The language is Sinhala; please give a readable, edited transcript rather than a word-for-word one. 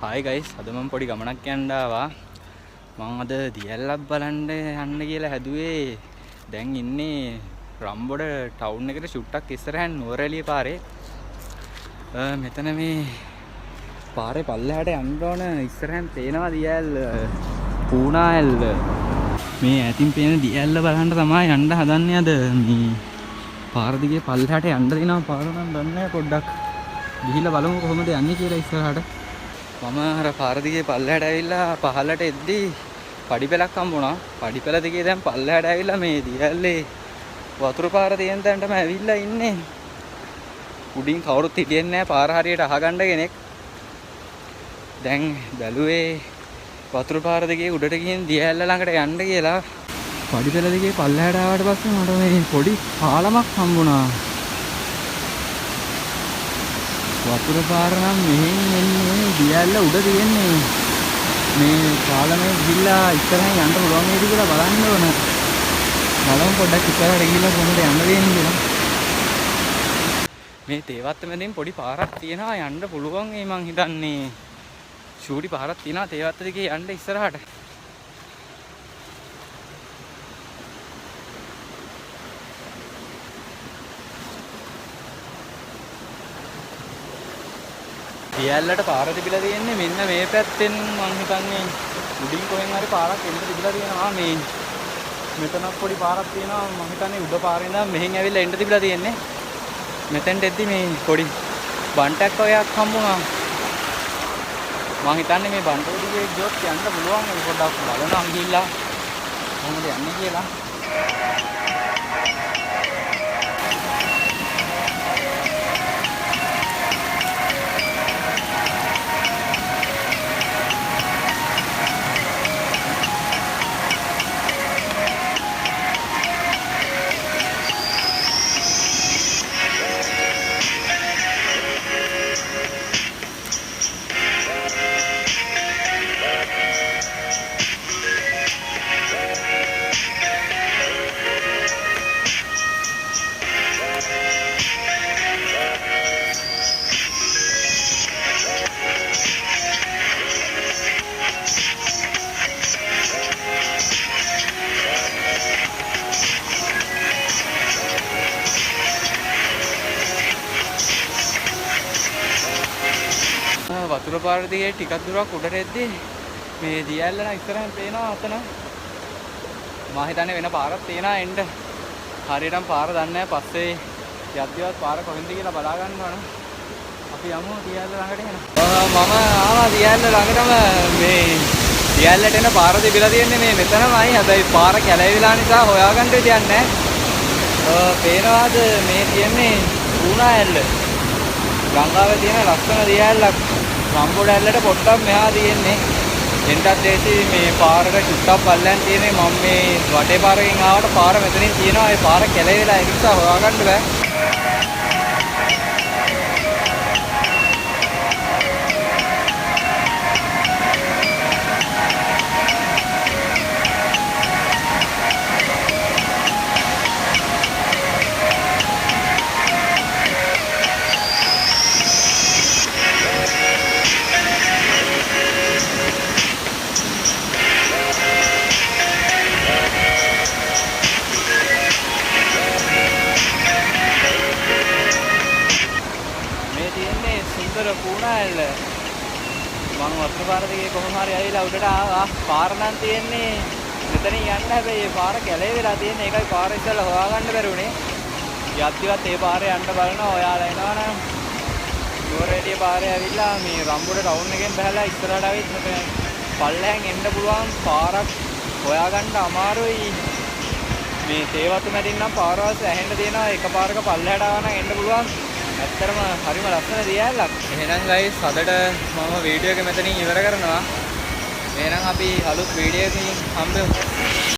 හායි ගයිස්, අද මම පොඩි ගමනක් යන්න ආවා. මං අද දියැලක් බලන්න යන්න කියලා හැදුවේ. දැන් ඉන්නේ රම්බොඩ ටවුන් එකට චුට්ටක් ඉස්සරහින් නුවරඑළිය පාරේ. මෙතන මේ පාරේ පල්ලෙහාට යන්න ඕන. ඉස්සරහින් පේනවා දියැල්ල, පූනා ඇල්ල. මේ ඈතින් පේන දියැල්ල බලන්න තමයි යන්න හදන්නේ අද. මේ පාර දිගේ පල්ලෙහාට යන්න දෙනවා. පාර නම් දන්නේ නැහැ, පොඩ්ඩක් ගිහිල්ලා බලමු කොහොමද යන්නේ කියලා ඉස්සරහට. මම අර පාර දිගේ පල්ලෙහාට ඇවිල්ලා පහළට එද්දි පඩි පෙළක් හම්බුණා. පඩි පෙළ දිගේ දැන් පල්ලෙහාට ඇවිල්ලා මේ දියැල්ලේ වතුර පාර තියෙන තැනටම ඇවිල්ලා ඉන්නේ. උඩින් කවුරුත් හිටියේ නෑ පාර හරියට අහගන්න කෙනෙක්. දැන් බැලුවේ වතුර පාර දිගේ උඩට ගිහින් දියැල්ල ළඟට යන්න කියලා. පඩි පෙළ දිගේ පල්ලෙහාට ආවට පස්සේ මට මේ පොඩි පාලමක් හම්බුණා. වතුර පාර නම් මෙහෙන් එන්නේ, දියැල්ල උඩ තියෙන්නේ. මේ පාලමේ ගිහිල්ලා ඉස්සරහින් යන්න පුළුවන් වේද කියලා බලන්න ඕන. බලමු පොඩ්ඩක් ඉස්සරහට ගිහිල්ලා කොහොමද යන්න තියෙන්නේ කියලා. මේ තේවත්ත මැදින් පොඩි පාරක් තියෙනවා යන්න පුළුවන් ඒ මං හිතන්නේ. චූටි පාරක් තියෙනවා තේවත්ත දිගේ යන්න ඉස්සරහට. දියැල්ලට පාර තිබිලා තියෙන්නේ මෙන්න මේ පැත්තෙන්. මං හිතන්නේ උඩින් කොහෙන් හරි පාරක් එන්න තිබිලා තියෙනවා. මේ මෙතනක් පොඩි පාරක් තියෙනවා. මං හිතන්නේ උඩ පාරේ ඉඳන් මෙහෙන් ඇවිල්ලා එන්න තිබිලා තියෙන්නේ. මෙතෙන්ට එද්දි මේ පොඩි බන්ටක් වගේක් හම්බුණා. මං හිතන්නේ මේ බන්ට දිගේ ගියොත් යන්න පුළුවන්. ඒක පොඩ්ඩක් බලනවා ගිහිල්ලා කොහොමද යන්නේ කියලා. වතුර පාර දිගේ ටිකක් දුරක් උඩට එද්දි මේ දියැල්ල නම් ඉස්සරහින් පේනවා අතන. මම හිතන්නේ වෙන පාරක් තියෙනවා එන්න. හරියටම පාර දන්නේ නැහැ. පස්සේ යද්දිවත් පාර කොහෙන්ද කියලා බලා ගන්න ඕන. අපි යමු දියැල්ල ළඟට එහෙනම්. මම ආවා දියැල්ල ළඟටම. මේ දියැල්ලට එන පාර තිබිලා තියෙන්නේ මේ මෙතනමයි. හැබැයි පාර කැලෑ වෙලා නිසා හොයාගන්න විදියක් නැහැ. පේනවාද මේ තියෙන්නේ පූනා ඇල්ල. ගංගාවේ තියෙන ලස්සන දියැල්ලක්. රම්බොඩ ඇල්ලට පොඩ්ඩක් මෙහා තියෙන්නේ. එන්නත් දේශි මේ පාරට චුට්ටක් පල්ලෙන් තියෙන්නේ. මම මේ වටේ පාරකින් ආවට පාර මෙතනින් තියෙනවා. ඒ පාර කැලේ වෙලා ඒක නිසා හොයාගන්න බෑ. මේ තියෙන්නේ සුන්දර පූනා ඇල්ල. මං වතුර පාර දිගේ කොහොම හරි ඇවිල්ලා උඩට ආවා. පාර නම් තියෙන්නේ මෙතනින් යන්න. හැබැයි ඒ පාර කැලේ වෙලා තියෙන්නේ. ඒකයි පාර ඉස්සෙල්ලා හොයාගන්න බැරි වුණේ. යද්දිවත් ඒ පාරේ යන්න බලනවා. ඔයාලා එනවනම් නුවරඑළිය පාරේ ඇවිල්ලා මේ රම්බොඩ ටවුන් එකෙන් බහලා ඉස්සරහට ආවිත් මෙතන පල්ලෙහාන් එන්න පුළුවන් පාරක් හොයාගන්න අමාරුයි. මේ තේවතු මැදින් නම් පාරවල් ඇහෙන්න තියෙනවා. එක පාරක පල්ලෙහාට ආවා නම් එන්න පුළුවන්. ඇත්තටම හරිම ලස්සන දියැලක්. එහෙනම් ගයිස්, අදට මම වීඩියෝ එක මෙතනින් ඉවර කරනවා. එහෙනම් අපි අලුත් වීඩියෝ එකකින් හම්බෙමු.